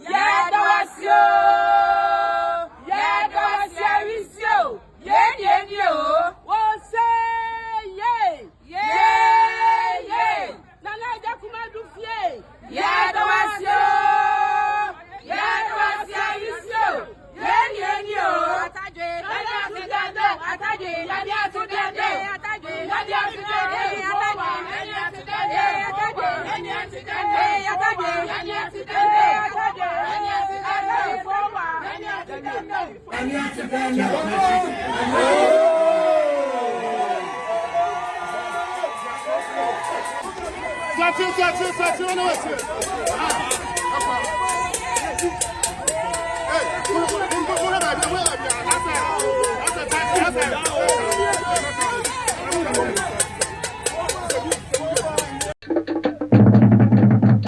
Yɛda wo ase oo, yɛda wo ase awisi o, yɛn ni yɛn ni o. Wose ye, ye ye, Nana Agya Kumadu fie. Yɛda wo ase oo, yɛda wo ase awisi o, yɛn ni yɛn ni o. Atadwe, yɛde ato dɛndɛ, atadwe, yɛde ato dɛndɛ, atadwe, yɛde ato dɛndɛ, atadwe, yɛde ato dɛndɛ, atadwe, yɛde ato dɛndɛ, atadwe, yɛde ato dɛndɛ, atadwe, yɛde ato dɛndɛ, yɛde ato dɛndɛ.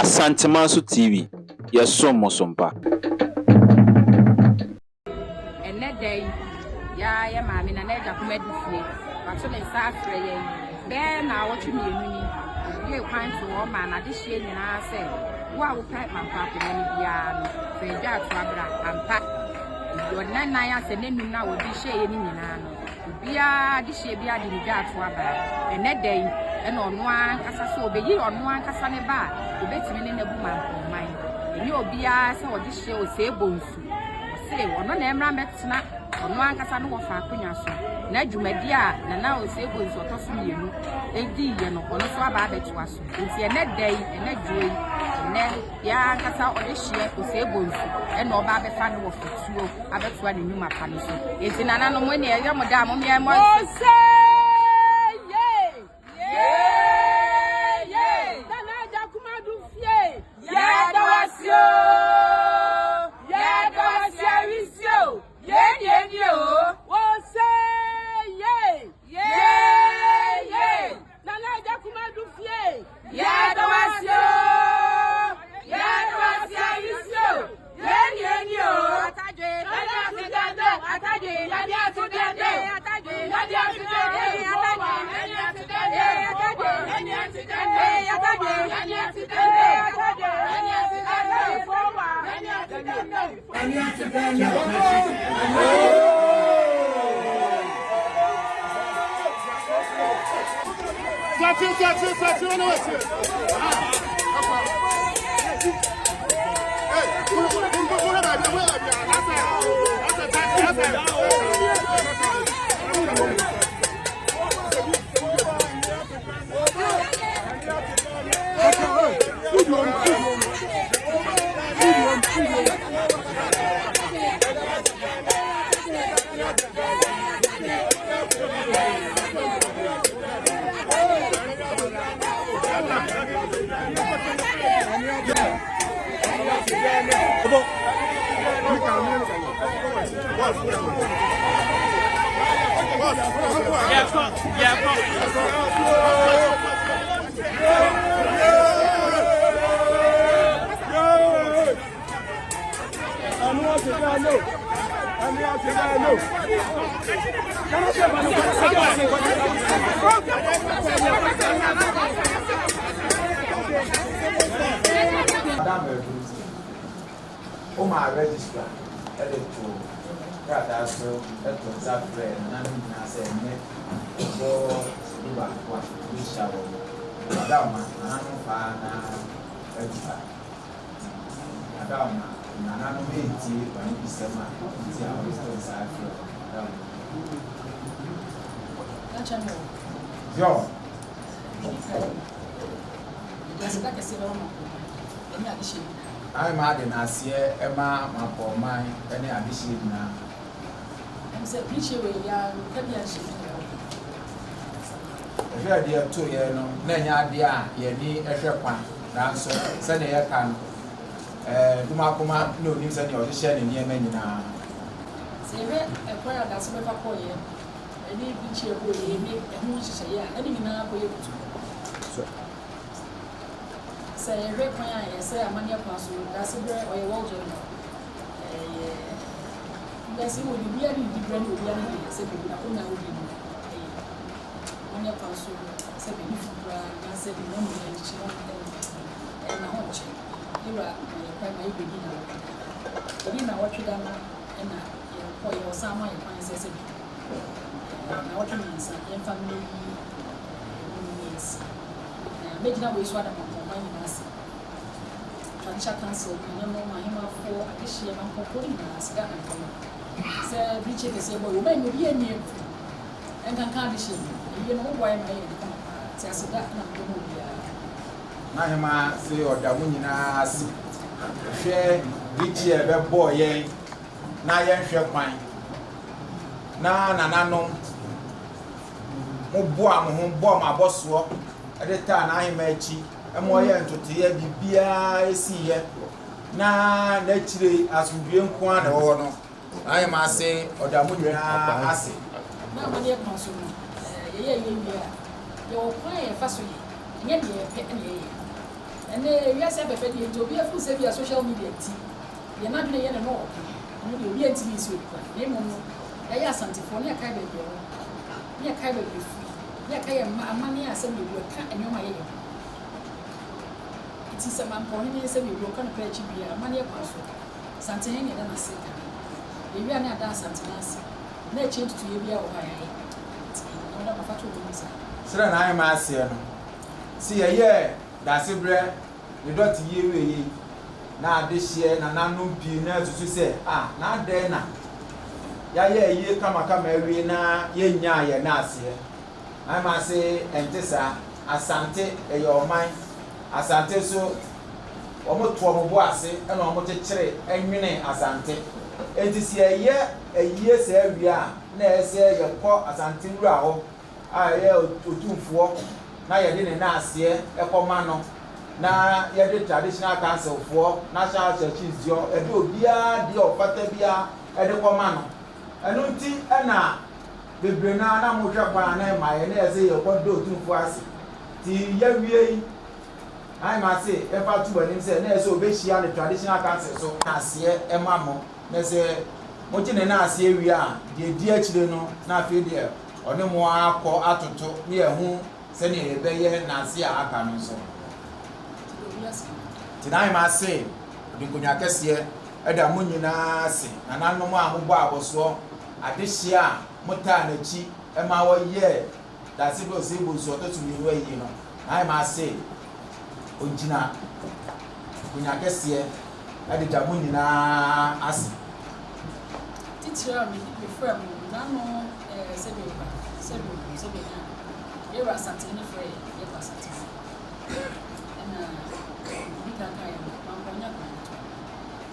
Asantemanso TV, yɛsom mo so mpa. Ɛnnɛ da yi, yɛa yɛ maame Nana Agya Kumadu fie, wato ne nsa afrɛ yɛn bɛyɛ naawɔtwe mmienu ni. Obuee kwan too hɔ maa n'adehyeɛ nyinaa sɛ, Wo a wopɛ Mankwa akonnwa no biara no, fa adwaatoa bra. Ampa, nnannan asɛ nnanum no a wɔde hyɛeɛ no nyinaa no, Obiara adehyeɛ biara de ne dwaatoa baa. Ɛnnɛ da yi, ɛna ɔno ara ankasa sɛ ɔbɛyi ɔno ankasa ne ba a, ɔbɛtumi ne no abu mampɔnman. Ɛnyɛ obiara sɛ ɔde hyeɛ ɔsɛe bonsu. Ɔse ɔno na ɛmmra mmɛtena ɔno ankasa ne wɔfa akonnwa so. Na dwumadie a Nana Osei Bonsu ɔtɔ so mmienu diiɛ no, ɔno nso aba abɛtoa so. Nti ɛnnɛ da yi, ɛnnɛ dwoɔ yi, ɛnnɛ yɛn ankasa ɔde hyeɛ Osei Bonsu ɛna ɔba abɛfa ne wɔfa tuo. abɛtoa ne nnwuma pa no so. Enti nananom, mo nea ɛyɛ mo da a, mommea mmɔ nse. Ose ye ye ye Nana Agya Kumadu fie. Yɛda wo ase o, yɛda wo ase awisi o, yɛn ni yɛn ni o. Ose ye ye ye Nana Agya Kumadu fie. Yɛda wo ase o, yɛda wo ase awisi o. Yɛn yɛn ni o. Atadwe. Yɛde ato dɛndɛ. Atadwe. Yɛde ato dɛndɛ. Atadwe. Yɛde ato dɛndɛ. Atadwe. Yɛde ato dɛndɛ. Atadwe. Yɛde ato dɛndɛ. Atadwe. Yɛde ato dɛndɛ. Atadwe. Yɛde ato dɛndɛ. Yɛde ato dɛndɛ. Yɛde ato dɛndɛ. Madam Adu, womaa registrar de too krataa so too nsa frɛɛ nananom nyinaa sɛ ɛnnɛ ɛbɔ dubaako a wɔbɛhyia wɔ hɔ. Adaoma, nananom faa na adu ha. Adaoma, nananom retie w'anibisɛm a nti a wode too nsa frɛɛ wɔn. Adaoma. Yɔ. Ayɛ m'ade na aseɛ ma m'apɔwman ne adehyeɛ nyinaa. Ɛhwɛ deɛ ɛtoo yɛn no, na ɛnyɛ adeɛ a yɛn ani hwɛ kwan, nanso sɛdeɛ yɛka no, ɛɛ Dumakoma na onim sɛdeɛ ɔhyehyɛ ne nneɛma nyinaa. Sɛ yɛhwɛ ɛkwan a Dase bɛfa kɔeɛ ne bikyi a ɛbɔɔ yei ne ɛho nhyehyɛeɛ a, na ne nyinaa kɔyɛ kutukutu. Sɛ yɛhwɛ kwan a yɛsɛ amanneɛ kwan so, Dase berɛ ɔyɛ world general. Ɛyɛ wiase mu deɛ obiara ne ne diberɛ ne obiara ne deɛ sɛ baabi n'akonnwa a ɔdi no ɛyɛ amanneɛ kwan so sɛ baabi fi koraa anaasɛ baabi na mmom yɛnkyekyɛ ɛnna hɔ nkyɛn. Yɛwura ma yɛn kwan ma yɛbɛdi nnawɔtwe da. Yɛdi nnawɔtwe da no na yɛkɔeɛ, ɔsan maa yɛn kwan sɛ sɛbi nnawɔtwe mmiɛnsa yɛmfa mmɛyi ɛmu no ne asi. Na mɛgyina wei so ada Mampɔnman nyinaa ase. Traditional Council, nananom, ahemmafoɔ, adehyeɛ, Mampɔnfoɔ no nyinaa aseda nka mo. Sɛ birikyie kɛseɛ bɔ yi, wɔn anyi obiara nni agu. Ɛnkanka adehyeɛ mu. Ayie no, moboa yɛn ma yɛyɛ no kama paa. Nti aseda na mede ma obiara. N'ahemaa se ɔda mo nyinaa ase. Hwɛ birikyi a ɛbɛbɔɔ yɛn na yɛnhwɛ kwan na nananom mo boa mo ho bɔɔ mo abɔsoɔ de taa n'ahemaa akyi ma ɔyɛɛ ntotoeɛ biribiara ɛsiiɛ na n'akyire asomdwoeɛ nko ara na ɛwɔ hɔ no. N'ahemaa se ɔda mo nyinaa ase. Na amanneɛ kwan so no, yɛyɛ yɛn wie a, yɛwɔ kwan a yɛfa so yɛ, ɛnyɛ deɛ yɛpɛ na yɛyɛ. Ɛnnɛ wiase afɛfɛdeɛ nti, obiara feel sɛ ebia social media nti, deɛ n'adwene yɛ no na ɔka, ɛno deɛ obiara ntumi nsi obi kwan. Na mmom no, yɛayɛ Asantefoɔ na yɛkae baabi yɛwɔ, na yɛkae baabi yɛfiri, na yɛkae yɛn mma amanneɛ a sɛdeɛ obi ɔka nneɛma a yɛyɛ ho. Nti sɛ Mampɔhene sɛdeɛ obi ɔka nokorɛ akyi biara, amanneɛ kwan so. Asantehene na yɛda no ase kane. Yɛwie a na yɛada Asantehene ase. Na akyire ntutuiɛ biara wɔ hɔ a yɛayɛ. Nti na ɔda mafa to w'anim saa. Sɛdeɛ n'ahemaa seɛ no, se yɛyɛɛ Daasebrɛ ne dɔte yie wieeɛ yi, na adehyeɛ nananom pii no ara susu sɛ, Ah, na adɛn na yɛayɛ ayie kamakama awie na yɛnnyaa yɛn naaseɛ? N'ahemaa se, Ɛnte saa. Asante yɛ ɔman. Asante nso, wɔto wɔn bo ase na wɔkyekyere nwene Asante. Enti sɛ yɛyɛ ayie saa wie a, na ɛyɛ sɛ yɛkɔ Asante wura hɔ a ɛyɛ Otumfoɔ na yɛde ne naaseɛ kɔma no na yɛde Traditional Council foɔ, National House of Chiefs deɛ, yɛde obiara deɛ ɔfata biara de kɔma no. Ɛno nti na bebree no ara na mohwɛ kwan a na ɛma yɛn na ɛyɛ sɛ yɛkɔda Otumfoɔ ase. Nti yɛawie yi, Naima se yɛmfa nto w'anim sɛ na ɛyɛ sɛ ɔbɛhyia ne Traditional Council so naaseɛ ma mo, na sɛ mogye ne naaseɛ wie a, deɛ ɛdi akyire no na afei deɛ ɔne mo akɔ atoto ne yɛahu sɛdeɛ yɛbɛyɛ naaseɛ a aka no nso. Nti Naima se ɔde nkonnwa kɛseɛ da mo nyinaa ase, nananom a mobɔ abɔsoɔ, adehyeɛ a motaa n'akyi ma ɔyɛɛ Dase bɛ ɔsɛ bonsu ɔtɔ so mienu ayie no, n'ahema ase ogyina akonya kɛseɛ de da mo nyinaa ase. Titire a mefrɛ mo no, n'ano eh, sɛdeɛ ɔba, sɛdeɛ ɔbu, sɛdeɛ nya. Yɛwura Asantehene frɛ yɛ, yɛkɔ Asantehene. Ɛna ɔdi kan kaeɛ no, mankɔ nya kwan ketewa.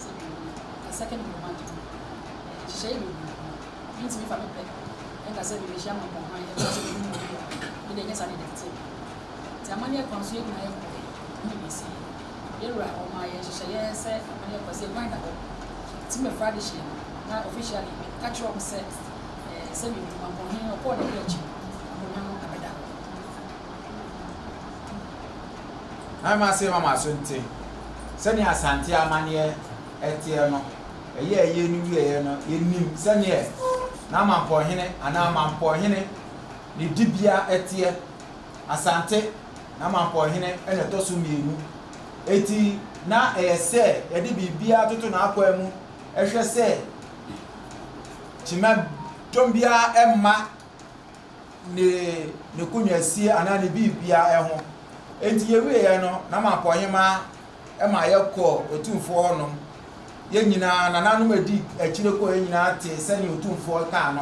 Sɛdeɛ ɔbu, a second in command no, nhyehyɛeɛ bebree. Mentumi fa me pɛ nka sɛ merehyia Mampɔnman ɛberɛ sɛ menim obi wɔ hɔ. Me deɛ ɛnyɛ saa na ɛteɛ. Nti amanneɛ kwan so yɛn nyinaa yɛkɔeɛ ne deɛ ɛsiiɛ. Yɛn wura ɔmaa yɛn nhyehyɛeɛ sɛ amanneɛ kwan sɛ kwan da hɔ. Nti mɛfra adehyeɛ no na officially meka kyerɛ wɔn sɛ eh, sɛ menim Mampɔnhene no ɔkɔɔ ne kra akyi no akonnwa no abɛda hɔ. Na mema se mama so nte sɛnea Asante amanneɛ teɛ no. Ɛyɛɛ yei no wieeɛ no, yɛnim sɛdeɛ n'amampɔnhene anaa mampɔnhene ne dibea teɛ. Asante n'amampɔnhene na ɛtɔ so mmienu. Enti na ɛyɛ sɛ yɛde biribiara toto n'akwan mu hwɛ sɛ kyima dɔm biara mma ne ne konwasie anaa ne biribiara ho. Enti yɛwieeɛ no, n'amampɔnhemaa ma yɛkɔɔ Otumfoɔ hɔnom. Yɛn nyinaa, nananom a ɛdi akyire kɔeɛ nyinaa tee sɛdeɛ Otumfoɔ kaa no.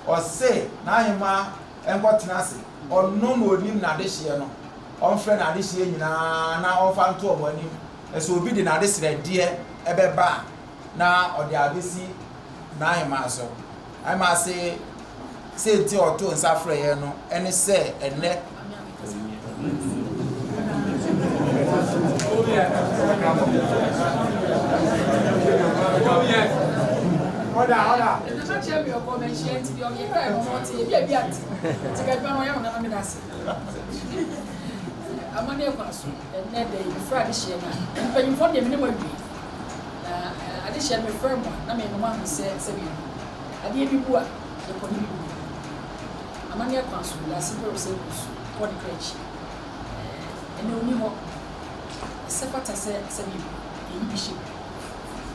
Ɔse n'ahemmaa nkɔtena ase, ɔno na ɔnim n'adehyeɛ no. Ɔmfrɛ n'adehyeɛ nyinaa na ɔmfa nto wɔn anim. Na sɛ obi de n'adesrɛdeɛ bɛba a, na ɔde abɛsi n'ahemmaa so. N'ahemmaa se, sɛ nti a ɔtoo nsa frɛɛ yɛn no ne sɛ ɛnnɛ Amanneɛ kwan so ɛnnɛ da yi mefrɛ adehyeɛ no a mpanyimfoɔ deɛ mene mo awie na adehyeɛ no mefrɛ mo a na mema mo ahu sɛ sɛdeɛ adeɛ bi bu a yɛkɔ ne bi bu Amanneɛ kwan so, wiase bere sɛ wusu kɔ ne kra akyi. Ɛnnɛ onni hɔ. Ɛsɛ fata sɛ sɛnea ebu. yɛyi bi hyɛ mu.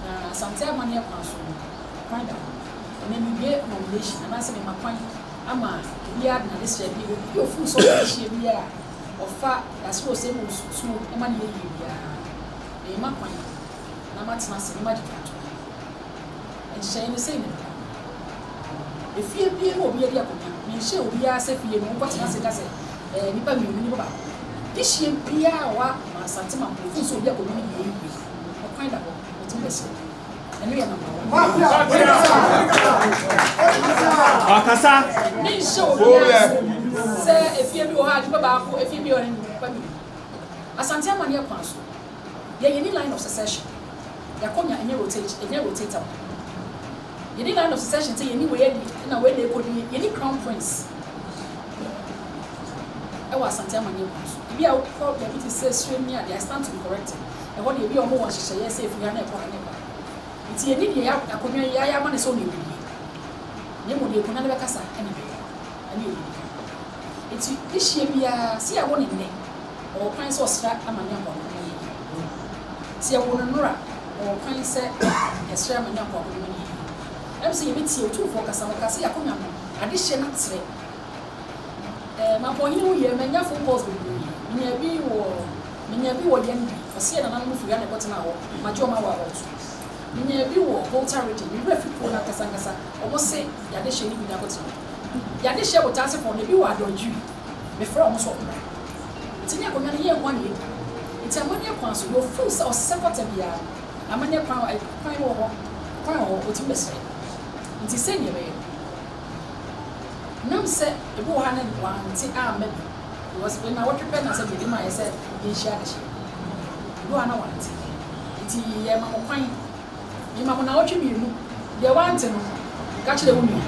Na Asante amanneɛ kwan so no, kwan da hɔ. Ɛnnɛ mewie nomination anaasɛ mema kwan ama obiara de n'adesrɛdeɛ, obi a ɔfeel sɛ ɔwɔ adehyeɛ biara a ɔfa Dasere Osei mu nsuo ma no yɛ yie biara, mema kwan na matena ase na magye kratoɔ. Nhyehyɛeɛ no sei na ɛda. Efie biara mu a obiara di akonnwa, menhyɛɛ obiara sɛ fie no wonkɔtena ase nka sɛ ɛɛ nnipa mmienu, nnipa baako. Dehyeɛ biara a ɔwɔ Asante Mampong feel sɛ obi akonnwa no yɛ yie no, kwan da hɔ, wɔtumi bɛsrɛ. Ɛno yɛ number one. Ɔkasa. Menhyɛ obiara so sɛ efie bi wɔ hɔ a nnipa baako, efie bi wɔ hɔ a nnipa mmienu. Asante amanneɛ kwan so, yɛn yɛnni line of succession. Yɛakonnwa ɛnyɛ rotate, ɛnyɛ rotatable. Yɛnni line of succession sɛ yɛnni wei adi na wei na ɛkɔdi, yɛnni crown prince ɛwɔ Asante amanneɛ kwan so. Ebi a wokɔ baabi te sɛ Sirem ne adeɛ, I stand to be corrected. Ɛhɔ deɛ ebi a wɔwɔ nhyehyɛeɛ sɛ ɛfiri ha na ɛkɔ ha na ɛkɔ ha. Nti yɛnni deɛ yɛ akonnwa yi yɛayɛ ama no sɛ ɔna ɛbɛdie. Na mmom deɛ akonnwa no bɛkasa ɛna ɛbɛyɛ. Ɛno yɛ deɛ ɛdi kan. Nti dehyeɛ biara, sɛ yɛawo no nnɛ, ɔwɔ kwan sɛ ɔsra amanneɛ akɔ akonnwa no yie. Sɛ yɛwo no nnora, ɔwɔ kwan sɛ yɛsrɛ amanneɛ akɔ akonnwa no yie. Ɛm sɛ yɛbɛtie Otumfoɔ kasa no, ɔkaa sɛ yɛakonnwa no, adehyeɛ no atrɛ. Mampɔnhene ho yɛ, manya phone calls bebree. Menya bi wɔ Yendi, ɔse yɛ nananom firi ha na ɛkɔtenaa hɔ, magye wɔn awɔ abɔto. Menya bi wɔ Volta Region, me werɛ fi kuro no ankasa ankasa, wɔn se yɛadehyeɛ no bi na akɔtena hɔ. Yɛadehyeɛ wɔ Taasefoɔ no, ebi wɔ Adɔdwiri, mefrɛ wɔn sɛ wɔmmra. Nti ne akonnwa no yɛn nko ara na yɛdi. Nti amanneɛ kwan so, deɛ ɔfeel sɛ ɔsɛ fata biara no, amanneɛ kwan kwan wɔ hɔ, kwan wɔ hɔ, ɔtumi bɛsrɛ. Nti sei na yɛbɛyɛ no. Nam sɛ ebi wɔ hɔ a na wante amma bi because wei nnawɔtwe pɛ na sɛ deɛ yɛde maeɛ sɛ yɛnhyia adehyeɛ. Ebi wɔ hɔ a na wante. Nti yɛma mo kwan. Mema mo nnawɔtwe 2. Deɛ wante no, ka kyerɛ wo nua.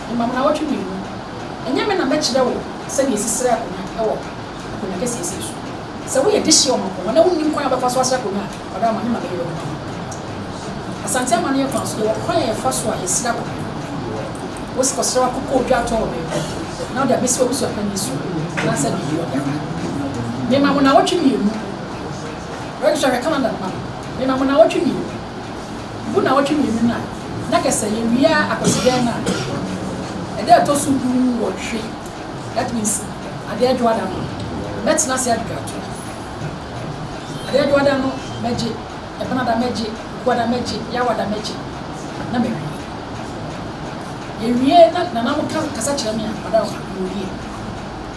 Mema mo nnawɔtwe 2. Ɛnyɛ me na mɛkyerɛ wo sɛdeɛ yɛsi srɛ akonnwa wɔ akonnwa kɛseɛ sei so. Sɛ woyɛ dehyeɛ ɔmampɔnwa na wonnim kwan a wobɛfa so asrɛ akonnwa a, ɔdɔ ama me ma mɛyɛ w'adwuma. Asante amanneɛ kwan so, yɛwɔ kwan a yɛfa so a yɛsrɛ akonnwa. Wosi kɔsrɛ w'akokɔ odwa atɔ wɔ baabi na wode abɛsi w'abusuapanin so anaasɛ biribi ɔde aba. Mema mo nnawɔtwe 2. Register hwɛ calendar no ma me. Mema mo nnawɔtwe 2. Bu nnawɔtwe 2 no a, na kɛsɛ yɛwie Akwasidan no a, ɛda a ɛtɔ so 18, that means Adeɛ Dwoada no, mɛtena ase adwedwe ato. Adeɛ Dwoada no mɛgye, Ɛbenada mɛgye, Wukuada mɛgye, Yawada mɛgye, na mawie. Yɛwie na nananom ka kasa kyerɛ me a, Ɔdankwa, mewie.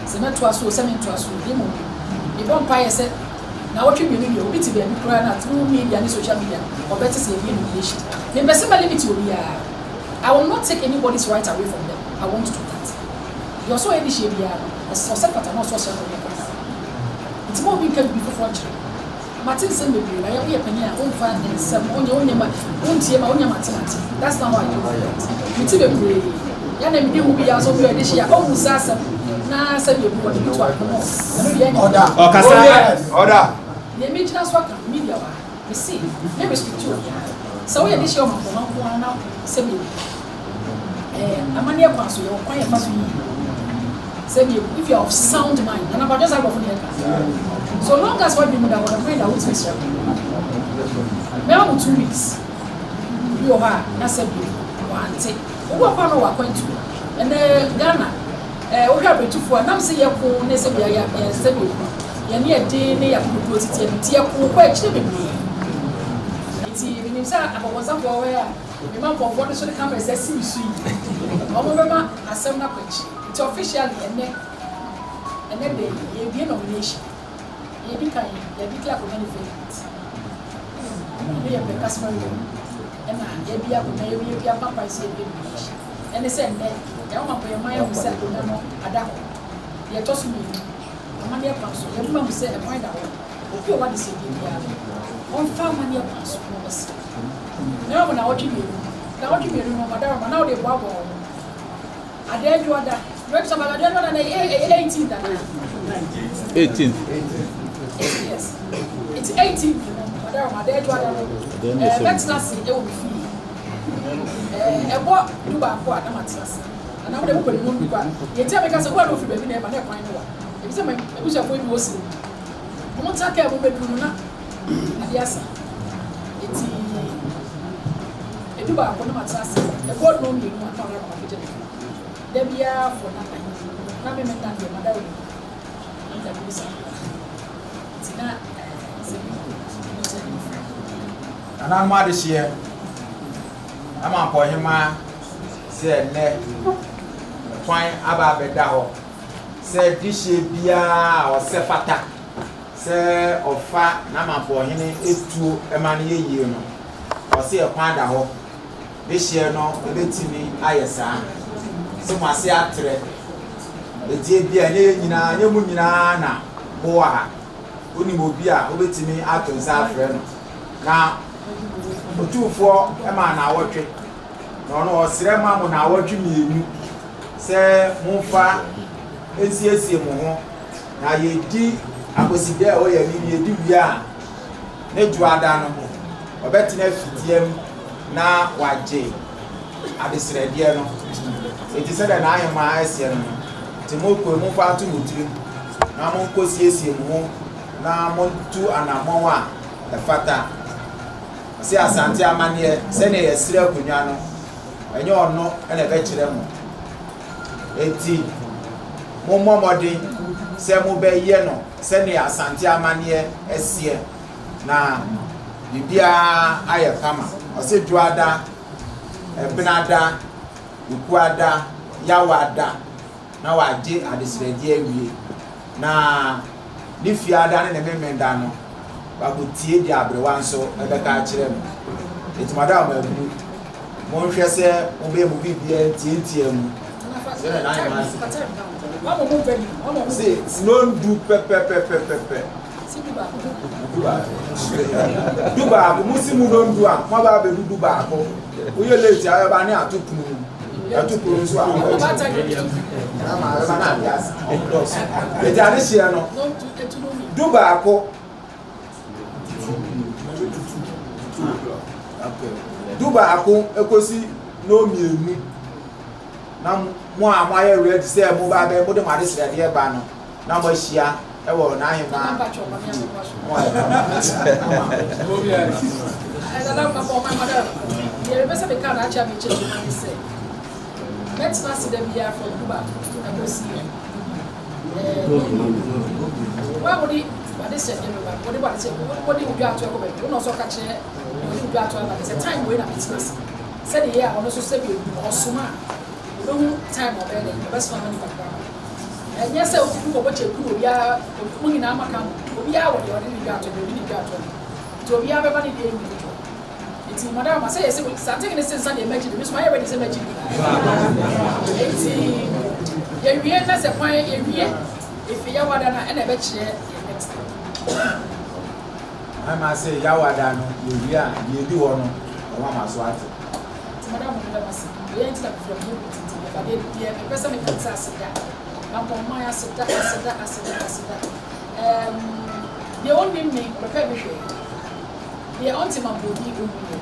Sɛ mɛtoa so o, sɛ mentoa so o, na mmom no, mebɔ mpaeɛ sɛ naawɔtwe 2 deɛ, obi te baabi koraa na through media ne social media, ɔbɛte sɛ yɛwie nomination. Mempɛ sɛ mɛ limit obiara. I will not take anybody's right away from them. I won't do that. Deɛ ɔsɛ ɔyɛ dehyeɛ biara no, ɛsɛ sɛ ɔsɛ fata na ɔsɛ ɔsrɛ akɔneɛ kwan da hɔ. Nti ma obi nka biribi foforɔ nkyerɛ. Mate nsɛm bebree, na yɛ woyɛ panin a womfa nsɛm, wonyɛ wonyɛ ma wontie ma wonyɛ mate mate. That's not how I do it. Mete bebree. Yɛ na medi ho bi ya sɛ obi a ɔde hyia ɔmmu saa asɛm na sɛdeɛ ebi wɔde bi to akono. Ɛno deɛ ɛnyɛ. Order. Ɔkasa. Order. Deɛ megyina so aka no, media wɔ ha. Mese, me restrict obiara. Sɛ woyɛ dehyeɛ ɔmampɔma nko ara na sɛdeɛ amanneɛ kwan so, yɛwɔ kwan yɛfa so yiyi. Sɛdeɛ if you are of sound mind, na nabadwo saa nkurɔfo ne yɛka. So long as wadwene mu da hɔ no, kwan da wotumi srɛ kwan. Mɛma mo 2 weeks. Obi wɔ hɔ a na sɛdeɛ wante. Obi wɔ kwan no wɔ akwantu. Ɛnɛ Ghana, wohwɛ abrɛtufoɔ a, nam sɛ yɛko ne sɛdeɛ yɛ sɛdeɛ yɛne yɛden ne yɛakokoduo tete no nti yɛko kɔ akyire bebree. Nti menim sɛ akɔkɔnsafoɔ wɔ a mema mpɔfoɔ no so de cameras asi me so yi, wɔn bɛma asɛm no akɔ akyi. Nti officially ɛnɛ de yɛbie nomination. Yɛdi kan yɛde declare akonnwa no vacant. Ɛno yɛ pɛ customary law. Ɛna yɛbie akonnwa, yɛbie yɛbie apampan sɛ yɛbie nomination. Ɛne sɛ nnɛ yɛn ma mpɔyɛman ahu sɛ akonnwa no ada hɔ. Deɛ ɛtɔ so mmienu, amanneɛ kwan so, yɛbɛma hu sɛ ɛkwan da hɔ. Obi a ɔwɔ adesrɛdeɛ biara no, ɔmfa amanneɛ kwan so na ɔbɛsrɛ. Na mmom naawɔtwe 2, naawɔtwe 2 no, madaroma na wode boaboa wo ho. Adeɛ Dwoada, Register ma adeɛ Dwoada na ɛyɛ 18th anaa? 18th. Yes. Nti 18th no, madaroma adeɛ Dwoada no, mɛtena ase ɛwɔ me fie. Ɛbɔ 11 a na matena ase. Anaa wode mopɛ ne mu du a, deɛ nti a meka sɛ wo a na ofiri baabi na ɛba na ɛkwan no wa. Ebi sɛ abusuafoɔ bi wɔ siri mu. Wɔn tena kaa mu bɛduru no na Ade asa. Enti edu baako na matena ase. Ɛbɔ nnɔn mmienu a na ɔreba abɛgye me. Da biara fɔ na ahe na me menna deɛ mada wɔ mu. Na meda bi bisa me. Nti na sɛ bi ɛno kyerɛ ne mfrɛ. Nananom adehyeɛ, ama mpɔhemaa sɛ nnɛ kwan aba abɛda hɔ sɛ dehyeɛ biara a ɔsɛ fata sɛ ɔfa n'amanfoɔhene tuo ma no yɛ yie no, ɔse ɛkwan da hɔ, dehyeɛ no bɛtumi ayɛ saa, sɛ mo ase atrɛ, enti ebia ɛnyɛ yɛn nyinaa, ɛnyɛ mo nyinaa na mowɔ ha, wonim obi a wobɛtumi ato nsa afrɛ no, na Otumfoɔ maa naawɔtwe, na ɔno ɔsrɛ ma mo naawɔtwe mmienu sɛ momfa nsiesie mo ho. Na yɛdi Akwasidae a ɛwɔ yɛn anim, yɛdi wie a, ne dwoada no, ɔbɛtena fitiam na wagye adesrɛdeɛ no. Enti sɛdeɛ n'ahemmaa seɛ no no, nti mokɔ yi, momfa nto mo tirim na monkɔsiesie mo ho na montu anammɔn a ɛfata. Ɔse Asante amanneɛ, sɛdeɛ yɛsrɛ akonnwa no, ɛnyɛ ɔno na ɛbɛkyerɛ mo. Enti mommɔ mmɔden sɛ mobɛyɛ no sɛdeɛ Asante amanneɛ seɛ na biribiara ayɛ kama. Ɔse Dwoada, Ɛbenada, Wukuada, Yawada na wagye adesrɛdeɛ awie na ne Fiada ne ne Memenda no wakɔtie deɛ aberewa nso bɛka akyerɛ no. Enti madam Abu, Monhwɛ sɛ mobɛyɛ mo biribiara ntiantia mu sɛdeɛ n'ahemman se nnɔndu pɛpɛpɛpɛpɛ. Du baako. Mosi mu nnɔndu a, moaba abɛdu du baako. Woyɛ late a, ɛbɛba ne ato pono mu. Ɛto pono nso a, ama ɛbɛba na ade asa. Enti adehyeɛ no, du baako. Dubaako kɔsi nnɔnmienu na mo a moayɛ ready sɛ mo ba bɛ mode mo adesrɛdeɛ ba no na moahyia wɔ n'ahemaa mo ayɛ Mɛtena ase da biara from dubaako ɛkɔsi Wo a wode w'adesrɛdeɛ bɛba no, wode w'adesrɛdeɛ, wode wo dwatoɔ kɔ baabi, wo na ɔsɛ ɔka kyerɛ deɛ ɔde wo dwatoɔ aba no sɛ time wei na mɛtena ase. Sɛdeɛ ɛyɛ a ɔno nso sɛdeɛ ɔnim no, ɔsoma a, ɔbɛhu time a ɔbɛyɛ dɛn, ɔbɛsoma ama nipa korɔ aba. Ɛnyɛ sɛ wokɔbɔ kyɛku na obiara, mo nyinaa moaka abom, obiara wɔ deɛ ɔde ne dwatoɔ, deɛ ɔde ne dwatoɔ no, nti obiara bɛba ne deɛ individual. Nti madam ma sɛ yɛsɛ santene ne se nsa deɛ mɛgye bi me so mayɛ ready sɛ mɛgye bi nti yɛwie na sɛ kwan yɛwie efi yawada no a ɛna ɛbɛkyerɛ yɛn next step. Ama sɛ yawada no yɛwie a deɛ ɛdi hɔ no ɔma ma so ate. Nti madam mo meda mo ase wei nti na mefrɛ mo mo titi mɛba deɛ deɛ mepɛ sɛ meka sɛ aseda mampɔnman aseda aseda aseda aseda ɛɛm deɛ ɔnnim me ɔbɛpɛ me hwɛ. Deɛ ɔnte ma broni ɔhu yɛ.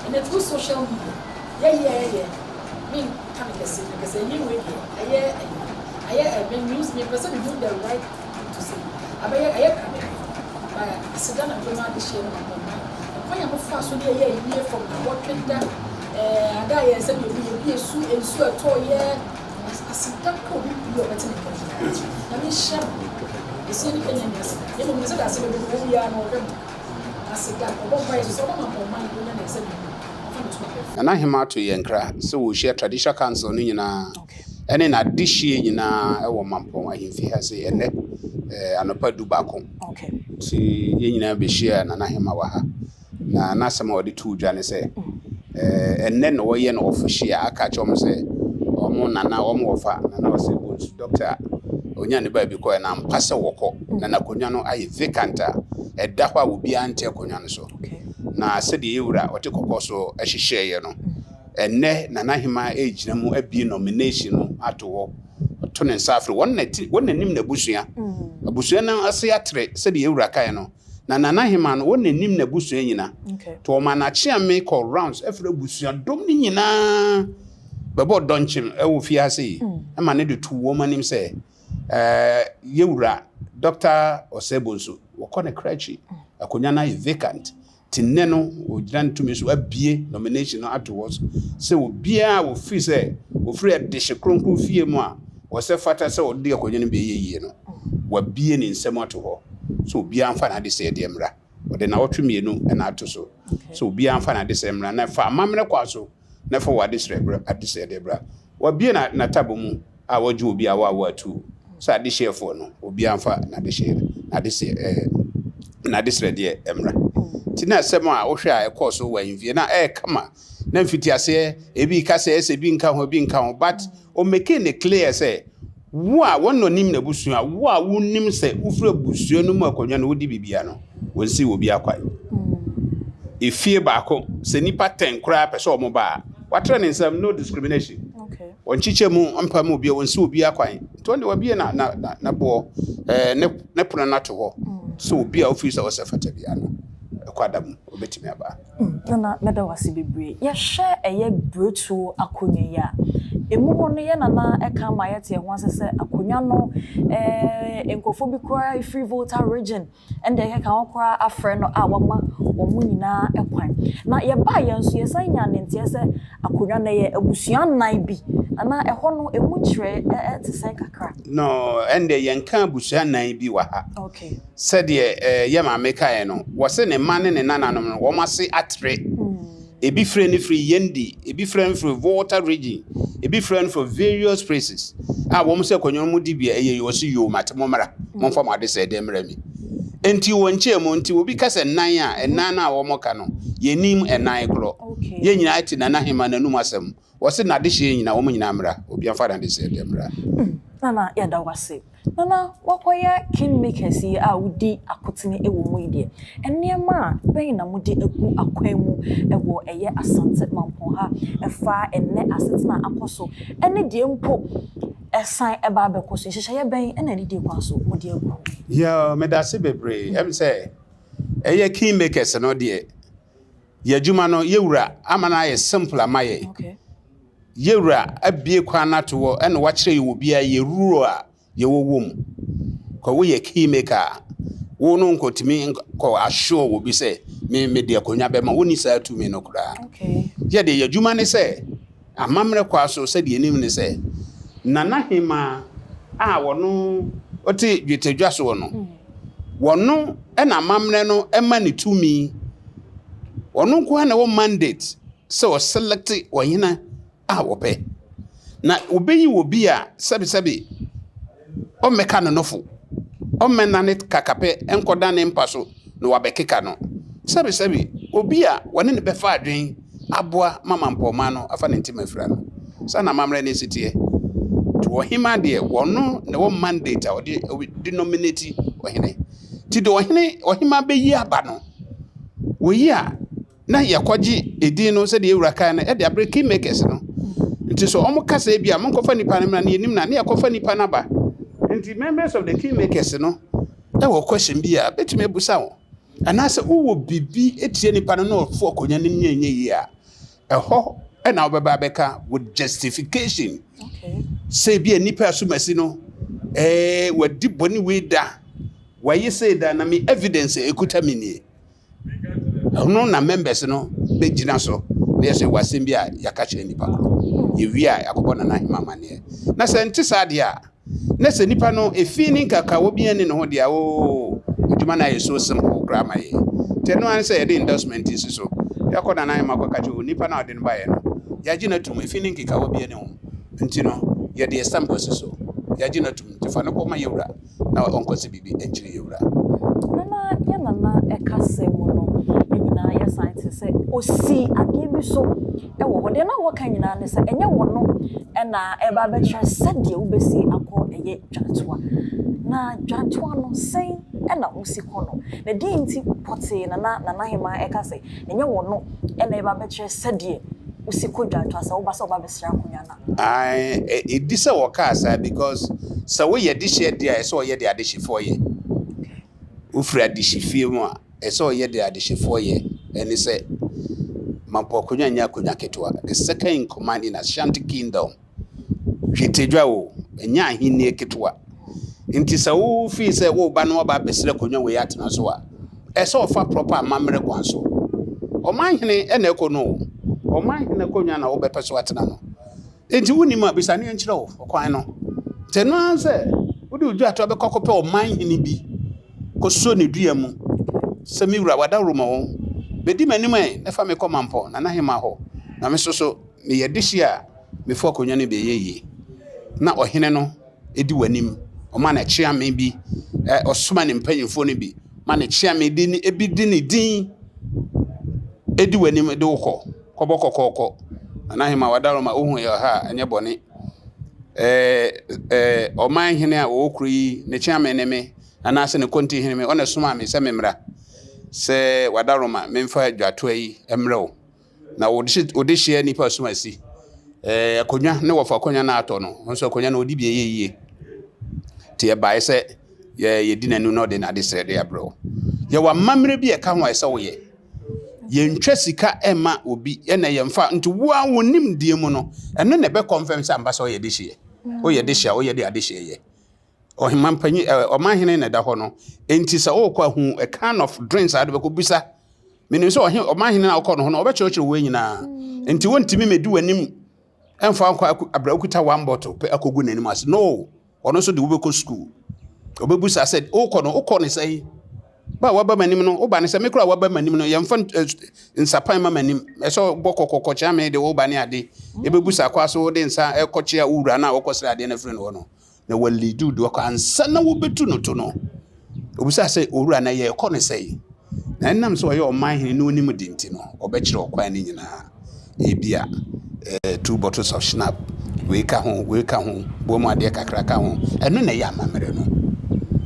Ɛnɛ through social media yɛ yɛ yɛ me nka no kɛse na kɛsɛ ɛyɛ wei deɛ ayɛ ɛyi ayɛ ɛ me news me pɛ sɛ me hu the right thing to say abɛyɛ ɛyɛ kra me hwɛ ba aseda na mede ma adehyeɛ no ma mo ma ɛkwan a mo fa so de ɛyɛ ayie from awɔtwe da ɛɛ ada yɛ sɛ deɛ bi yɛ bi esu nsu ɛtɔ yɛ aseda ka obi bi ɔbɛte ne nka bi na me nhyira mo esie ne kanya ni aseda ne mo sɛ da ase bɛbɛ mo biara na ɔhwɛ mo Aseda, ɔbɔ mpaeɛ nso sɛ ɔbɛma ɔman yi ɔnya ne nsa mmienu ɔmfa ne toma pɛ. Nana Hemaa to yɛn nkra sɛ wɔrehyia Traditional Council no nyinaa ne n'adehyeɛ nyinaa wɔ Mampong ahemfie ha sei ɛnnɛ anɔpa du baako. Nti yɛn nyinaa bɛhyiaa Nana Hemaa wɔ ha. Na n'asɛm a ɔde too dwa ne sɛ ɛnnɛ na wɔyɛ no official aka akyerɛ wɔn sɛ wɔn nana, wɔn wɔfa, Nana Osei Bonsu, Dɔkta a ɔnyaa ne baabi kɔeɛ no ampa sɛ wɔkɔ na n'akonnwa no ayɛ vacant a ɛda hɔ a obiara nte akonnwa no so. Na sɛdeɛ yɛn wura a ɔte kɔkɔɔ so hyehyɛeɛ no, ɛnnɛ Nana Ahemaa regyina mu abue nomination no ato hɔ. Ɔto ne nsa afrɛ wɔn na ti wɔn na nim n'abusua. Abusua no ase atrɛ sɛdeɛ yɛn wura kaeɛ no. Na Nana Ahemaa no, wɔn na nim n'abusua nyina. Nti wɔma n'akyeame kɔ rounds frɛ abusuadɔm no nyinaa bɛbɔ dɔnkyem wɔ fie ha sei ma no de too wɔn anim sɛ, Yɛ wura Dɔkta Osei Bonsu, wɔkɔ ne kra akyi. Akonnwa no ayɛ vacant. Nti nnɛ no, wɔgyina ne tumi so abue nomination no ato hɔ sɛ obiara a wɔfiri sɛ wɔfiri adehye kronkron fie mu a wɔsɛ fata sɛ ɔde akonnwa no bɛyɛ yie no, wabue ne nsam ato hɔ sɛ obiara mfa n'adesɛedeɛ mmra. Ɔde nnawɔtwe mmienu na ato so sɛ obiara mfa n'adesrɛ mmra na fa amammerɛ kwan so na fa w'adesrɛ bra, adesrɛdeɛ bra. Wabue na n'atabo mu a wɔgye obi a wawo atuu sɛ adehyeɛfoɔ no, obiara mfa n'adehyeɛ, n'adesrɛ, ɛɛ, n'adesrɛdeɛ mmra. Nti na asɛm a wohwɛ a ɛkɔɔ so wɔ ahemfie na ɛyɛ kama. Na mfitiaseɛ ebi ka sɛ ɛsɛ ebi nka ho, ebi nka ho, but ɔmake no clear sɛ Wo a wɔn na ɔnim n'abusua, wo a wonim sɛ wofiri abusua no mu akonnwa no wodi biribiara no, wɔnsi obiara kwan. Efie baako, sɛ nnipa tɛn koraa pɛ sɛ wɔn ba a, watrɛ ne nsam, no discrimination. Wɔnkyekyɛ mu mpa mu obiara, wɔnsi obiara kwan. Nti wɔn de wabie na na na na boɔ ɛɛ ne ne pono no ato hɔ sɛ obi a ofiri sɛ ɔsɛ fata biara no ɛkɔ ada mu obetumi aba. Nana mɛda wo ase bebree. Yɛhwɛ ɛyɛ biretuo akonwa yi a, ɛmu hɔ no yɛ nana ɛka ma yɛte ɛho ase sɛ akonwa no eh, nkurɔfoɔ bi koraa ɛfiri Volta region ɛnde ɛkeka ho koraa afrɛ no a wama wɔn nyinaa kwan. Na yɛbaa yɛn nso yɛsan nyaa ne nteɛ sɛ akonwa no ɛyɛ abusua nnan bi. Nana ɛhɔ no ɛmu nkyerɛ ɛte sɛn kakra? No, ɛnde yɛnka abusua nnan bi wɔ ha. Okay. Sɛdeɛ eh, yɛ maame kaeɛ no, wɔse ne mma ne ne nananom no, wɔn ase atere. Ebi frɛ no firi Yendi, ebi frɛ no firi Volta region, ebi frɛ no firi various places a wɔn sɛ akonnwa no mu di bia ɛyɛ wɔse yoo mate mo mmra, momfa mo adesrɛdeɛ mmra mi. Enti wɔ nkyɛn mu nti obi ka sɛ nnan a, ɛnan no a wɔka no, yɛnnim ɛnan korɔ. Yɛn nyinaa te Nana Hemaa n'anum asɛm. Wɔse n'adehyeɛ nyinaa, wɔn nyinaa mmra, obiara mfa n'adesrɛdeɛ mmra. Nana yɛda wo ase. Nana woakɔyɛ king makers yi a wodi akotene wɔ mu yi deɛ, nneɛma bɛn na mode agu akwan mu wɔ ɛyɛ Asante Mampong ha ɛfa ɛnnɛ asetena a akɔ so ɛne deɛ mpo ɛsan ɛba abɛkɔ so yi, nhyehyɛeɛ bɛn na anidie kwan so mode agu hɔ? Yoo, medase bebree. Ɛm sɛ ɛyɛ king makers no deɛ, Yɛ adwuma no yɛ wura ama no ayɛ simple ama yɛn. Yɛ wura abue kwan no ato hɔ ɛna wakyerɛ yɛ obiara yɛ role a yɛwɔ wɔ mu. Kɔ woyɛ key maker a, wo no nkɔtumi nkɔ assure obi sɛ me mede akonnwa bɛma wonni saa tumi no koraa. Yɛ deɛ yɛ adwuma ne sɛ amammerɛ kwa so sɛdeɛ yɛnim ne sɛ Nana Hemaa a ɔno ɔte dwetɛdwa soɔ no, wɔno na amammerɛ no ma ne tumi. Ɔno nko ara na ɛwɔ mandate sɛ ɔselɛkte ɔhene a ɔpɛ. Na obeyi obi a sɛbesɛbe ɔmmɛka ne nofo, ɔmmɛnane kakapɛ nkɔda ne mpa so na wabɛkeka no. Sɛbesɛbe obi a wɔne no bɛfa adwene aboa ma mampɔnman no afa ne ntoma afira no. Saa na amammerɛ no si teɛ. Nti ɔhemaa deɛ, ɔno na ɛwɔ mandate a ɔde de nominate ɔhene. Nti deɛ ɔhene ɔhemaa bɛyi aba no, wɔyi a na yɛkɔgye edin no sɛdeɛ ewura kan no ɛde abrɛ kingmakers no. Nti sɛ wɔn ka sɛ ebi a monkɔfa nipa no mmra na yɛnim no a, na yɛkɔfa nipa no aba. Nti members of the kingmakers no ɛwɔ question bi a bɛtumi abusa wɔn. Anaasɛ wowɔ biribi tia nipa no na ɔfo akonnwa no mu nyɛ yie a, ɛhɔ na wobɛba abɛka with justification. Sɛ ebi a nipa asumasi no, ɛɛ wadi bɔne wei da, wayɛ sei da, na me evidence a ekuta me nie. Ɛno na members no bɛgyina so na yɛsɛ wɔ asɛm bi a yɛaka kyerɛ nipa korɔ. Yɛwie a yɛakɔbɔ Nana Ahema amanneɛ. Na sɛ nte saa deɛ a, Na sɛ nipa no efi ne nkakawa biara nni ne ho deɛ a, oo, adwuma no ayɛ so simple koraa ma yɛn. Nti ɛno ara ne sɛ yɛde endorsement si so. Yɛakɔ Nana Ahema akɔka kyerɛ onipa no a ɔde no baeɛ no, yɛagye no atum, efi ne nkekawa biara nni ho. Nti no, yɛde yɛn stamp asi so. Yɛagye no atum, nti fa no kɔma yɛn wura na ɔnkɔse biribi nkyerɛ yɛn wura. Nana, yɛn Nana kasa mu no, yɛn nyinaa yɛsan te sɛ ɔsii adeɛ bi so wɔ hɔ. Deɛ na wɔka nyinaa ne sɛ ɛnyɛ wɔno na ɛreba abɛkyerɛ sɛdeɛ wobɛsi akɔ ɛyɛ dwantoa. Na dwantoa no, sɛn na wosi kɔ no? Na deɛn nti pɔtee na na Nana Ahemaa ɛka sɛ ɛnyɛ wɔno na ɛreba abɛkyerɛ sɛdeɛ wosi kɔ dwantoa sɛ woba sɛ woba abɛsra akonnwa no a? Ae, ɛdi sɛ wɔkaa saa because sɛ woyɛ dehyeɛ deɛ a, ɛsɛ sɛ wɔyɛ deɛ adehyefoɔ yɛ. Wofiri adehyefie mu a, ɛsɛ sɛ ɔyɛ deɛ adehyefoɔ yɛ, ɛne sɛ, Mampɔ akonnwa nyɛ akonnwa ketewa. The second in command in Ashanti Kingdom. Hwetedwa o, ɛnyɛ ahennie ketewa. Nti sɛ wofii sɛ woreba na woaba abɛsrɛ akonnwa wei atena so a, Ɛsɛ sɛ ɔfa proper amammerɛ kwan so. Ɔmanhene na ɛkɔ no o. Ɔmanhene akonnwa na wobɛpɛ so atena no. Enti wonnim a, bisa ne ɛnkyerɛ wo ɔkwan no. Nti ɛno ara sɛ wode wo dwatoa bɛkɔ akɔpɛ ɔmanhene bi kɔsɔ ne dua mu sɛ me wura wadaworo ma wo. Bɛdi m'anim ɛ na fa me kɔ Mampɔn, Nana Hemaa hɔ. Na me nso so meyɛ dehye a mefo akonnwa no bɛyɛ yie. Na ɔhene no di w'anim. Ɔma no kyeame bi, ɔsoma ne mpanyimfoɔ no bi ma ne kyeame de ne ebi de ne din di w'anim de wo kɔ kɔbɔ kɔkɔɔkɔ. Nana Ahema Wadaroma, wohu yɛ ha a, ɛnyɛ bɔne. Ɛɛ ɛɛ ɔman hene a ɔwɔ kuro yi, ne kyeame ne me, anaasɛ ne kɔnti hene me, ɔna somaa me sɛ memmra sɛ Wadaroma memfa dwatoa yi mmrɛ wo. Na wode hyeɛ nnipa som asi. Ɛɛ akonnwa ne wɔfa akonnwa no atɔ no, nso akonnwa no ɔdi bi ɛyɛ yie. Nti ɛbaeɛ sɛ yɛ yɛdi n'anim na ɔde n'adesrɛ de abrɛ wo. Yɛwɔ amammerɛ bi a ɛka ho a ɛsɛ woyɛ. Yɛntwa sika mma obi ɛna yɛmfa nti wo a wo nimdeɛ mu no ɛno na ɛbɛ confirm sɛ ampa sɛ ɔyɛ dehyeɛ. Woyɛ dehyeɛ a woyɛ de adehyeɛ yɛ. Ɔheman panyin ɛ ɔmanhene na ɛda hɔ no. Enti sɛ wokɔ a hu a kind of drinks a wode bɛkɔ bisa. Menim sɛ ɔhe ɔmanhene a wokɔ no ho no ɔbɛkyerɛkyerɛ wei nyinaa. Enti wontumi mɛdi w'anim ɛmfa nkɔ abira wokuta one bottle pɛ akɔgu n'anim ase. No, ɔno nso de wobɛkɔ school. Ɔbɛbusa sɛ wokɔ no wokɔ ne sɛn? Ba a waba m'anim no, woba ne sɛ me koraa waba m'anim no, yɛmfa nsapan ma m'anim. Ɛsɛ ɔbɔ kɔkɔkɔ kyea me de woba ne ade. Ɛbɛbusa kɔ so wode nsa ɛkɔkyea wo wura no a wokɔsrɛ adeɛ no afiri no hɔ no. Na wɔaliidi wo de wakɔ ansa na wobɛtu no to no. Obisaa sɛ, Owura, na yɛrekɔ no sɛn? Na ɛnam sɛ ɔyɛ ɔman hene na onim de nti no, ɔbɛkyerɛ ɔkwan no nyinaa. Ebia eh, two bottles of schnapp, wei ka ho, wei ka ho, boa mu adeɛ kakra ka ho. Ɛno na ɛyɛ amammerɛ no.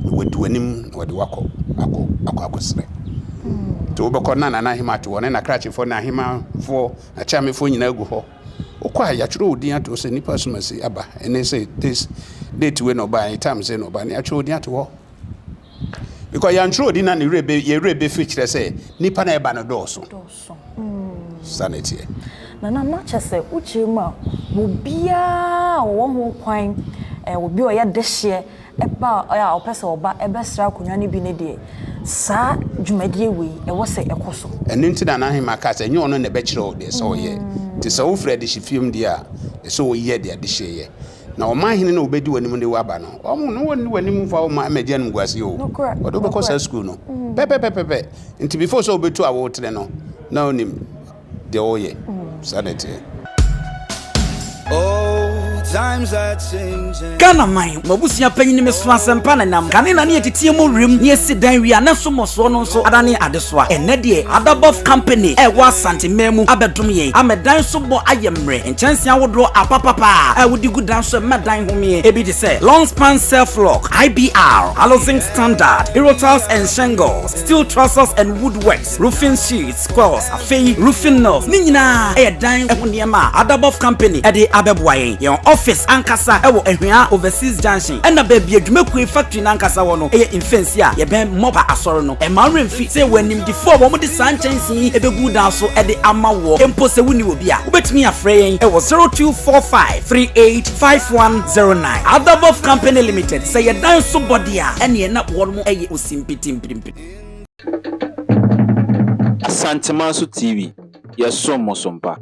Na wadi w'anim na wɔde wakɔ akɔ akɔ akɔsrɛ. Nti wobɛkɔ na Nana Ahema te hɔ ne n'akrakyefoɔ ne ahemafoɔ, n'akyeamefoɔ nyinaa gu hɔ. Wokɔ a yɛatwerɛ wo din ato hɔ sɛ nipa asomasi aba ɛne sɛ this date wei na ɔbaa time sei na ɔbaa ne yɛatwerɛ wo din ato hɔ because yɛantwerɛ wo din na ne werɛ bɛ yɛ werɛ bɛfiri kyerɛ sɛ nipa na ɛba no dɔɔso saa na ɛteɛ. Nana na kyɛ sɛ wokyerɛ mu a obiara a ɔwɔ ho kwan obi a ɔyɛ dehyeɛ Ba a ɔpɛ sɛ ɔba bɛsra akonnwa no bi no deɛ, saa dwumadie wei, ɛwɔ sɛ ɛkɔ so. Ɛno nti na n'ahemaa kaa sɛ, Ɛnyɛ ɔno na ɛbɛkyerɛ wo deɛ ɛsɛ sɛ woyɛ. Nti sɛ wofiri adehyefie mu deɛ a, ɛsɛ sɛ woyɛ deɛ adehyeɛ yɛ. Na ɔmanhene no a ɔbɛdi w'anim de wo aba no, wɔn no wɔnni w'anim mfa wo mma mmɛgye animguaseɛ o. Wɔde wo bɛkɔ saa sukuu no pɛpɛpɛpɛpɛ. Nti before sɛ wobɛtu awotene no, na wonim. Deɛ ɔyɛ saa na ɛteɛ. Ghana man, m'abusua panyin me so asɛmpa na nam. Kane na ne yɛteteɛ mu werɛm ne yɛsi dan wie a na so mmɔsoɔ no nso adane adesoa. Ɛnnɛ deɛ Adabɔf Company a ɛwɔ Asante man mu abɛdom yɛn ama dan so bɔ ayɛ mmerɛ. Nkyɛnsee ahodoɔ apapapa a wode gu dan so ɛma dan homeɛ. Ebi te sɛ Long Span Self Lock, IBR, Alozinc Standard, Aerotiles and Shingles, Steel Trusses and Woodworks, Roofing Sheets, Coils, afei roofing nails, ne nyinaa yɛ dan ho nneɛma a Adabɔf Company de abɛboa yɛn. Yɛn office ankasa wɔ Ahwea Overseas Junction, ɛna baabi a dwumakuo yi factory no ankasa wɔ no yɛ Mfɛnsi a yɛbɛn Mɔpa Asɔre no. Mma wo werɛ mfi sɛ yɛwɔ animdefoɔ a wɔde saa nkyɛnsee yi bɛgu dan so de ama woɔ. Mpo sɛ wonni obi a, wobɛtumi afrɛ yɛn wɔ 0245 385109. Adabɔf Company Limited, sɛ yɛ dan so bɔ deɛ a, ɛneɛ na wɔn yɛ osimpitimpirimpiri. Asantemanso TV, yɛsom mo so mpa.